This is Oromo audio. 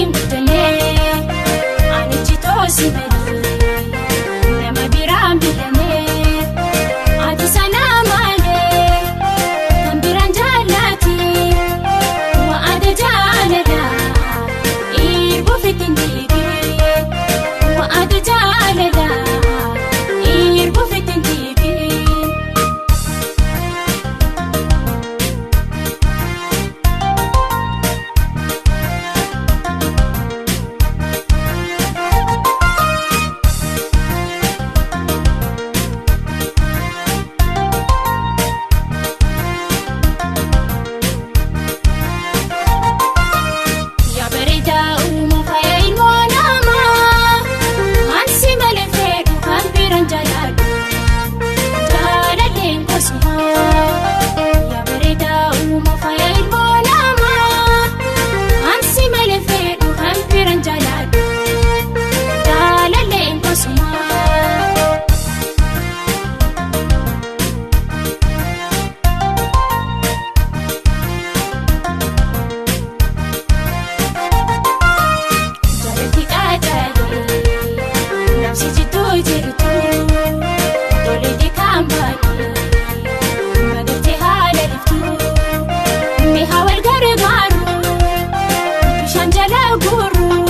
Waliin guddannee anichi toosi malee nama biraan bitamee ati sana malee kan biraan jaallati wa'aada jaalala eeboo fitiin diigee wa'aada jaalala eeboo fitiin diigee. Yaa bareedaa uuma faaya ilmoo namaa ansi malee fedhu kan biraan jaalladhu jaalalleen kosuma. Yaa bareedaa uuma faaya ilmoo namaa ansi malee fedhu kan biraan jaalladhu jaalalleen kosuma. Jaalladhi qacalee namsi jidduu jirtu tolee kan baatee magartee haala liftu mi'a wal gargaaru bishaan jala guuru.